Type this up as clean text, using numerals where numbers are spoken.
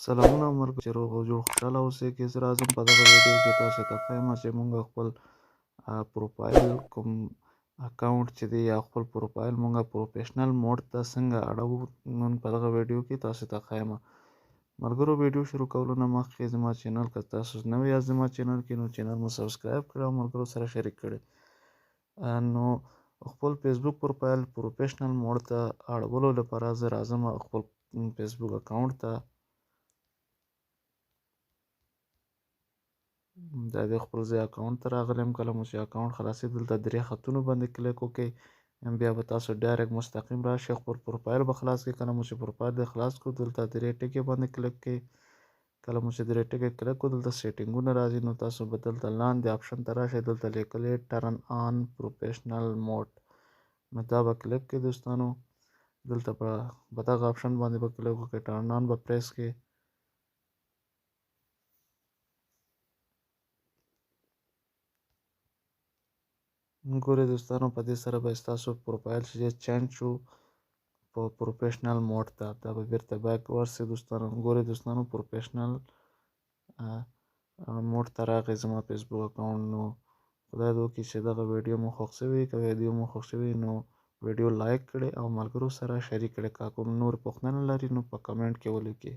سلامونه ملګرو، چې روغ او جوړ خوشحاله اوسئ. زه راځم په دغه ویډیو کې تاسو ته ښیم چې موږ خپل پروفایل کوم اکاونټ چې دی یا خپل پروفایل موږ professional mode ته څنګه اړوو، نن په دغه ویډیو کې تاسو ته ښیم. ملګرو، ویډیو شروع کولو نه مخکې زما چینل که تاسو نوی یاست زما چینل کې، نو چینل مو subscribe کړئ او ملګرو سره شریک کړئ. نو خپل فیسبوک پروفایل professional mode ته اړولو لپاره زه راځم خپل فیسبوک اکاونټ ته. دا د خپل ځای اکاونټ ته راغلی یم. کله مو چې اکاونټ خلاصېد، دلته درې خطونو باندې کلیک وکړئ، بیا به تاسو direct مستقیم راشئ، خپل پروفایل به خلاص کړئ. کله مو چې پروفایل دی خلاص کړو، دلته درې ټکي باندې کلیک کړئ. کله مو چې درې ټکي کلیک کړو، دلته سیټینګونه راځي. نو تاسو به دلته لاندې option ته راشئ، دلته لیکلی turn on professional mode، نو دا به کلیک کړئ. دوستانو، دلته په دغه option باندې به کلیک وکړئ، turn on به پریس کړئ. ګورئ دوستانو، په دې سره به ستاسو پروفایل چې change شو په professional mode ته. دا به بیرته back ورسي دوستانو. ګورئ دوستانو، professional mode ته راغی زما فیسبوک اکاونټ. نو خدای دې وکړي چې دغه ویډیو مو خوښ شوي. که ویډیو مو خوښ شوي، نو ویډیو like کړئ او ملګرو سره شریک کړئ. که کوم نور پوښتنه لري، نو په کمنټ کې ولیکئ.